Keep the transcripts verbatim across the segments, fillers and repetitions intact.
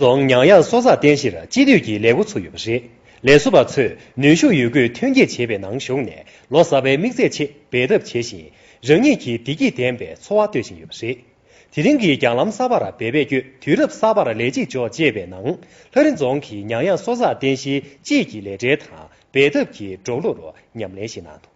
རྫོང་ཉང་གཡག་གསོ་ཚགས་རྟེན་གཞིར་སྤྱི་འཐུས་ཀྱི་ལས་འགོ་ཚུགས་ཡོད་པ་རེད། ལས་བཟོ་པ་ཚོས་ནུས་ཤུགས་ཡོད་རྒུས་ཐོན་སྐྱེད་བྱེད་པའི་ནང་ཞུགས་ནས་ལོ་གསར་པའི་དམིགས་ཚད་ཆེད་འབད་འཐབ་བྱས་ཤིང་། རང་ཉིད་ཀྱི་བདེ་སྐྱིད་ལྡན་པའི་འཚོ་བ་གཏོད་བཞིན་ཡོད་པ་རེད། དེ་རིང་གི་རྒྱང་ལམ་གསར་པར་འབད་པས་བསྐྱོད་དུས་རབས་གསར་པར་ལེགས་སྐྱེས་འཇོག་ཅེས་པའི་ནང་། ལྷ་རི་རྫོང་གི་ཉང་གཡག་གསོ་ཚགས་རྟེན་གཞིའི་དཔྱིད་ཀྱི་ལས་གྲྭའི་དང་འབད་འཐབ་ཀྱི་འབྲོག་གླུ་རུ་ཉམས་ལེན་ཞིག་གནང་འདུག་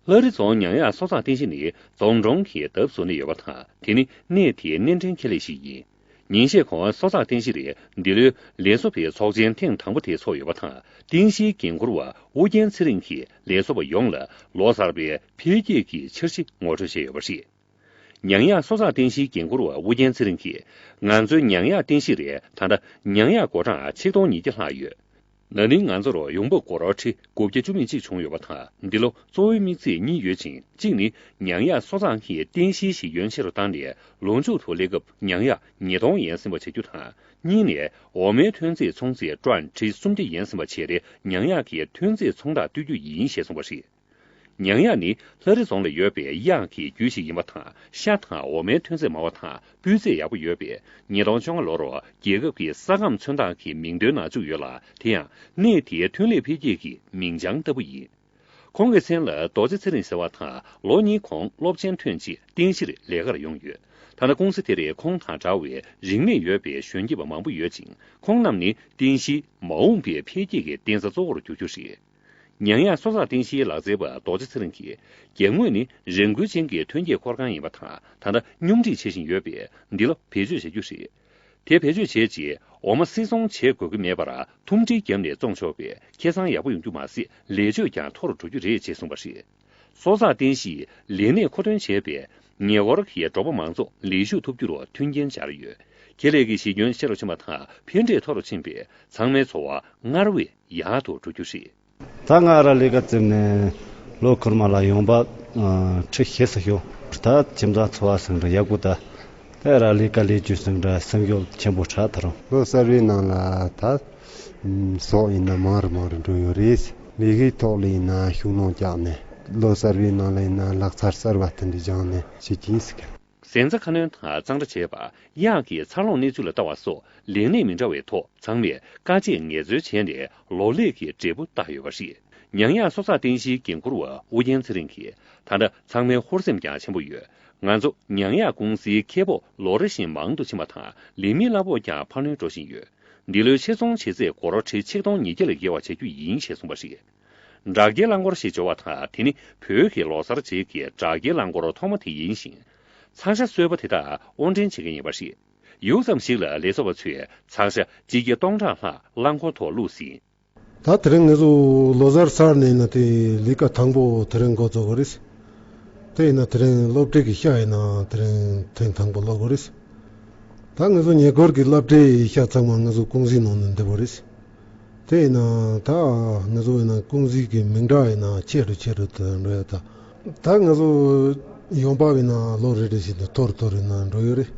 ལྷ་རི་རྫོང་ཉང་གཡག་གསོ་ཚགས་རྟེན་གཞི་ནི་རྫོང་གྲོང་གི་འདབས་སུ་གནས་ཡོད་པ་དང་། དེ་ནི་གནས་དེའི་སྣེ་འདྲེན་ཁེ་ལས་ཤིག་ཡིན། ཉིན་ཤས་གོང་གསོ་ཚགས་རྟེན་གཞི་རེད། འདི་ལོའི་ལས་བཟོ་པའི་ཚོགས་ཆེན་ཐེངས་དང་པོ་དེ་ཚོགས་ཡོད་པ་དང་། རྟེན་གཞིའི་འགན་འཁུར་བ་ཨུ་རྒྱན་ཚེ་རིང་གིས་ལས་བཟོ་པ་ཡོངས་ལ་ལོ་གསར་པའི་འཕེལ་རྒྱས་ཀྱི་འཆར་གཞི་ངོ་སྤྲོད་བྱས་ཡོད་པ་རེད། ཉང་གཡག་གསོ་ཚགས་རྟེན་གཞིའི་འགན་འཁུར་བ་ཨུ་རྒྱན་ཚེ་རིང་གིས། ང་ཚོའི་ཉང་གཡག་རྟེན་གཞི་རེད། ད་ལྟ་ཉང་གཡག་སྒོ་གྲངས་ཆིག་སྟོང་ཉིས་བརྒྱ་ལྷག་ཡོད། ན་ནིང་ང་ཚོར་ཡོང་འབབ་སྒོར་ཁྲི་དགུ་བརྒྱ་བཅུ་མེད་གཅིག་བྱུང་ཡོད་པ་དང་། འདི་ལོ་གཙོ་བོའི་དམིགས་ཚད་གཉིས་ཡོད་ཅིང་། གཅིག་ནི་ཉང་གཡག་གསོ་ཚགས་ཀྱི་རྟེན་གཞིའི་གཞི་ཁྱོན་ཆེ་རུ་བཏང་ནས། ལོ་མཇུག་ཏུ་སླེབས་སྐབས་ཉང་གཡག་ཉིས་སྟོང་ཡན་ཟིན་པ་བྱ་རྒྱུ་དང་། གཉིས་ནས་འོ་མའི་ཐོན་རྫས་ཚོང་རྫས་ཊོན་ཁྲི་སུམ་བརྒྱ་ཡན་ཟིན་པ་བྱས་ཏེ། ཉང་གཡག་གི་ཐོན་རྫས་ཚོང་རྟགས་གཏོད་རྒྱུ་ཡིན་ཞེས་གསུངས་པ་རེད། ཉང་གཡག་ནི་ལྷ་རི་རྫོང་ལ་ཡོད་པའི་གཡག་གི་རྒྱུད་ཞིག་ཡིན་པ་དང་། ཤ་དང་འོ་མའི་ཐོན་རྫས་མང་བ་དང་སྤུས་ཚད་ཡག་པོ་ཡོད་པས། ཉིས་སྟོང་བཅོ་ལྔ་ལོར་རྒྱལ་ཁབ་ཀྱི་ས་ཁམས་མཚོན་རྟགས་ཀྱི་མིང་ཐོའི་ནང་བཅུག་ཡོད་ལ། དེ་ཡང་གནས་དེའི་ཐོན་ལས་འཕེལ་རྒྱས་ཀྱི་མིང་བྱང་ལྟ་བུ་ཡིན། ཁོང་གི་མཚན་ལ་རྡོ་རྗེ་ཚེ་རིང་ཟེར་བ་དང་། ལོ་གཉིས་གོང་སློབ་ཆེན་ཐོན་རྗེས་རྟེན་གཞིར་ལས་ཀར་ཡོང་ཡོད། ཐ་ན་ཀུང་སི་དེར་ཁོང་དང་འདྲ་བའི་རིན་མེད་ཡོད་པའི་གཞོན་སྐྱེས་པ་མང་པོ་ཡོད་ཅིང་། ཁོང་རྣམས་ནི་རྟེན་གཞིའི་མ་འོངས་པའི་འཕེལ་རྒྱས་ཀྱི་གདན་ས་གཙོ་བོར་འགྱུར་རྒྱུ་རེད། ཉང་གཡག་གསོ་ཚགས་རྟེན་གཞིའི་ལག་རྩལ་པ་རྡོ་རྗེ་ཚེ་རིང་གིས། རྒྱབ་ངོས་ནི་རང་འགུལ་ཅན་གྱི་ཐོན་སྐྱེད་འཁོར་ཁང་ཡིན་པ་དང་། ད་ལྟ་སྙོམས་སྒྲིག་བྱེད་བཞིན་ཡོད་པས། འདི་ལོ་བེད་སྤྱོད་བྱ་རྒྱུ་རེད། དེ་བེད་སྤྱོད་བྱས་རྗེས་འོ་མ་སིལ་ཚོང་བྱེད་དགོས་ཀྱི་མེད་པར་ཐུམ་སྒྲིལ་བརྒྱབ་ནས་བཙོང་ཆོག་པས། ཁེ་བཟང་ཡག་པོ་ཡོང་རྒྱུ་མ་ཟད། ལས་ཆོད་ཀྱང་མཐོ་རུ་འགྲོ་རྒྱུ་རེད་ཅེས་གསུངས་པ་རེད། གསོ་ཚགས་རྟེན་གཞིས་ལས་གནས་མཁོ་འདོན་བྱས་པས། ཉེ་འཁོར་གྱི་འབྲོག་པ་མང་ཚོགས་ལས་ཞུགས་ཐུབ་རྒྱུར་མཐུན་རྐྱེན་སྦྱར་ཡོད། ཁེ་ལས་ཀྱི་གཞི་ཁྱོན་ཆེ་རུ་ཕྱིན་པ་དང་། ཕན་འབྲས་མཐོ་རུ་ཕྱིན་པས། ཚང་མའི་འཚོ་བ་སྔར་བས་ཡག་ཏུ་འགྲོ་རྒྱུ་རེད། ད་ང་ར་ལས་ཀ་བཙལ་ནས་ལོ་འཁོར་མ་ལ་ཡོང་འབབ་ཁྲི་བཞི་ཙམ་ཤོག་ད་ཁྱིམ་ཚང་འཚོ་བ་ཟིན་འདྲ་ཡག་པོ། ད་དེ་ར་ལས་ཀ་ལས་རྒྱུ་ཟིན་འདྲ་སེམས་ཤུགས་ཆེན་པོ་ཆགས་ད་རུང་། ལོ་གསར་བའི་ནང་ལ་ད་ཟོག་ཡིན་ན་མང་རུ་མང་རུ་འགྲོ་ཡོད་རེད། ལས་ཀའི་ཐོག་ལ་ཡིན་ན་ཤུགས་སྣོན་བརྒྱབ་ནས། ལོ་གསར་བའི་ནང་ལ་ཡིན་ན་ལག་རྩལ་གསར་བ་དེ་འདྲ་སྦྱངས་ནས་བྱེད་ཀྱི་ཡིན་ཟེར་གི། གཟན་རྩྭ་ཁ་སྣོན་དང་གཙང་སྦྲ་བྱས་པ། གཡག་གི་འཚར་ལོངས་གནས་ཚུལ་ལ་ལྟ་བ་སོགས་ལས་གནས་མི་འདྲ་བའི་ཐོག་ཚང་མས་དཀའ་སྤྱད་ངལ་འཚོལ་བྱས་ནས་ལོ་ལེགས་ཀྱི་འབྲས་བུ་བཏགས་ཡོད་པ་རེད། ཉང་གཡག་གསོ་ཚགས་རྟེན་གཞིའི་འགན་འཁུར་བ་ཨུ་རྒྱན་ཚེ་རིང་གིས། ད་ལྟ་ཚང་མའི་ཧུར་སེམས་ཀྱང་ཆེན་པོ་ཡོད། ང་ཚོ་ཉང་གཡག་ཀུང་སིའི་ཁེ་སྤོགས་ལོ་རེ་བཞིན་མང་དུ་ཕྱིན་པ་དང་། ལས་མི་གླ་ཕོགས་ཀྱང་འཕར་སྣོན་འགྲོ་བཞིན་ཡོད། འདི་ལོའི་ཕྱིར་ཚོང་བྱེད་ཚད་སྒོར་ཁྲི་ཆིག་སྟོང་ཉིས་བརྒྱ་ལ་བརྒལ་བ་བྱ་རྒྱུ་ཡིན་ཞེས་གསུངས་པ་རེད། སྦྲག་སྐྱེལ་རླངས་འཁོར་ཞེས་བརྗོད་པ་དང་། དེ་ནི་བོད་ཀྱི་ལོ་གསར་རྗེས་ཀྱི་སྦྲག་སྐྱེལ་རླངས་འཁོར་ཐོག་མ་དེ་ཡིན་ཞིང་། ཚགས་ཤ་གསོལ་པ་དེ་དག་དབོར་འདྲེན་བྱེད་མཁན་ཡིན་པ་རེད། ཡུག་ཙམ་ཞིག་ལ་ལས་བཟོ་བ་ཚོས་ཚགས་ཤ་སྤྱི་ཁྱབ་སྟོང་ཕྲག་ལྷག་རླངས་འཁོར་ཐོག་བླུགས་ཟིན། ད་དེ་རིང་ང་ཚོ་ལོ་གསར་ཚར་ནས་ན་དེ་ལས་ཀ་དང་པོ་དེ་རིང་འགོ་བཙུགས་པ་རེད། དེ་ཡིན་ན་དེ་རིང་སློབ་གྲྭའི་གི་ཤ་ཡིན་ན་དེ་རིང་ཐེངས་དང་པོ་སློག་གི་རེད། ད་ང་ཚོ་ཉེ་འཁོར་གྱི་སློབ་གྲྭའི་ཤ་ཚང་མ་ང་ཚོ་ཀུང་སིའི་ནང་ནས་འདེབས་པ་རེད། དེ་ཡིན་ན་ད་ང་ཚོ་ཡིན་ན་ཀུང་སིའི་གི་མིང་གྲགས་ཡིན་ན་ཆེ་རུ་ཆེ་རུ་དུ་འགྲོ་ཡ། ད་ད་ང་ཚོ་ཡོང་འབབ་ཡིན་ན་ལོ་རེ་རེ་བཞིན་དུ་མཐོ་རུ་མཐོ་རུ་ཡིན་ན་འགྲོ་ཡོད་རེད།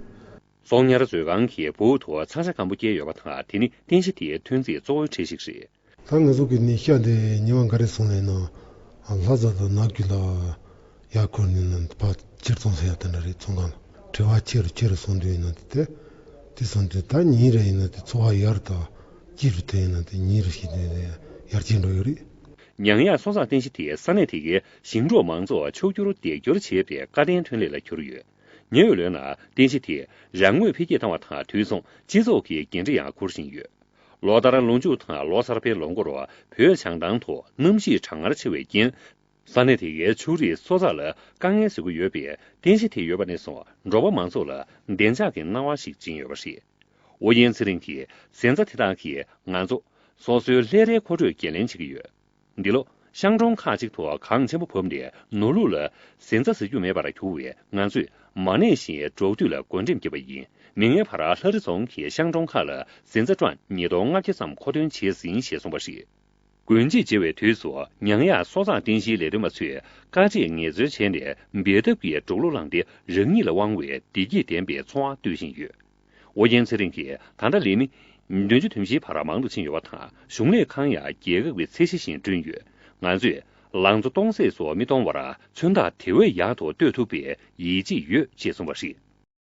གསོག་ཉར་མཛོད་ཁང་གི་སྦུག་ཏུ་ཚགས་ཤ་སྐམ་པོ་བསྐྱལ་ཡོད་པ་དང་། དེ་ནི་རྟེན་གཞི་དེའི་ཐོན་རྫས་གཙོ་བོའི་གྲས་ཤིག་རེད། ད་ང་ཚོ་གི་ནི་ཤ་དེ་ཉི་མ་འགའ་རེ་སོང་ནས་ན་ལྷ་ས་དང་ནག་རྒྱུན་ལ་ཡར་འཁོར་ནས་ན་ཕར་ཕྱིར་ཚོང་ཟེར་ཡ་དེ་འདྲ་རེད། ཚོང་ཁང་ལ་བྲེལ་བ་ཆེ་རུ་ཆེ་རུ་སོང་དུས་ཡིན་ན་དེ་དེ་སོང་དུས་ད་ཉིན་རེ་ཡིན་ན་དེ་འཚོ་བ་ཡར་དང་སྐྱིད་རུ་དེ་ཡིན་ན་དེ་ཉིན་རེ་བཞིན་དུ་ཡར་རྒྱས་འགྲོ་ཡོད་རེད། ཉང་གཡག་གསོ་ཚགས་རྟེན་གཞི་དེས་ས་གནས་དེ་གའི་ཞིང་འབྲོག་མང་ཚོགས་ཕྱུག་འགྱུར་འདེགས་སྐྱོར་བྱེད་པའི་ཀ་རྟེན་ཐོན་ལས་ལ་གྱུར་ཡོད། ཉེ་བའི་ལོའི་ནང་རྟེན་གཞི་དེས་རང་ངོས་འཕེལ་རྒྱས་བཏང་བ་དང་། དུས་མཚུངས་སྤྱི་ཚོགས་ཀྱི་འགན་འཁྲི་ཡང་འཁུར་བཞིན་ཡོད། ལོ་ལྟར་ལོ་མཇུག་དང་ལོ་གསར་པའི་ལོ་མགོར་བོད་བྱང་ཐང་དུ་གནམ་གཤིས་གྲང་ངར་ཆེ་བའི་རྐྱེན། ས་གནས་དེ་གའི་ཕྱུགས་རིགས་གསོ་ཚགས་ལ་དཀའ་ངལ་བཟོ་གི་ཡོད་པས། རྟེན་གཞི་དེ་ཡོད་པ་ནས་བཟུང་འབྲོག་པ་མང་ཚོགས་ལ་བདེ་འཇགས་ཀྱི་སྣང་བ་ཞིག་སྦྱིན་ཡོད་པ་རེད། ཨུ་རྒྱན་ཚེ་རིང་གིས། གཟན་རྩྭ་དེ་དག་གིས་ང་ཚོ་སོ་སོའི་ལྷས་རའི་མཁོ་སྤྲོད་འགན་ལེན་བྱེད་ཀྱི་ཡོད། འདི་ལོ་ཤང་གྲོང་ཁག་ཅིག་ཏུ་གངས་ཆེན་པོ་བབས་ནས་ནོར་ལུག་ལ་གཟན་རྩྭ་ཟ་རྒྱུ་མེད་པར་གྱུར་བས། ང་ཚོས་མ་གནས་བཞིན་འབྲོག་དུད་ལ་བགོ་འགྲེམས་བརྒྱབ་པ་ཡིན། མིག་སྔའི་བར་ལྷ་རི་རྫོང་གིས་ཤང་གྲོང་ཁག་ལ་གཟན་རྩྭ་ཊོན་ཉིས་སྟོང་ལྔ་བརྒྱ་ཙམ་མཁོ་འདོན་བྱས་ཟིན་ཞེས་གསུངས་པ་རེད། དགུན་དཔྱིད་བརྗེ་བའི་དུས་སུ་ཉང་གཡག་གསོ་ཚགས་རྟེན་གཞིའི་ལས་དོན་པ་ཚོས་དཀའ་སྤྱད་ངལ་འཚོའི་བྱས་ནས་འབད་འཐབ་ཀྱི་འབྲོག་གླུ་བླངས་ཏེ། རང་ཉིད་ལ་དབང་བའི་བདེ་སྐྱིད་ལྡན་པའི་འཚོ་བ་གཏོད་བཞིན་ཡོད། ཨོ་རྒྱན་ཚེ་རིང་གིས། ད་ལྟ་ལས་མི་བདུན་ཅུ་དོན་བཞིའི་བར་མང་དུ་ཕྱིན་ཡོད་པ་དང་། གཞུང་ལས་ཁང་ཡང་རྒྱལ་ཁབ་ཀྱི་ཚད་གཞི་བཞིན་བསྐྲུན་ཡོད། ང་ཚོས་ལང་ཚོ་སྟོང་ཟད་སུ་མི་གཏོང་བར་མཚོན་རྟགས་དེ་བས་ཡག་ཏུ་གཏོད་ཐུབ་པའི་ཡིད་ཆེས་ཡོད་ཅེས་གསུངས་པ་རེད།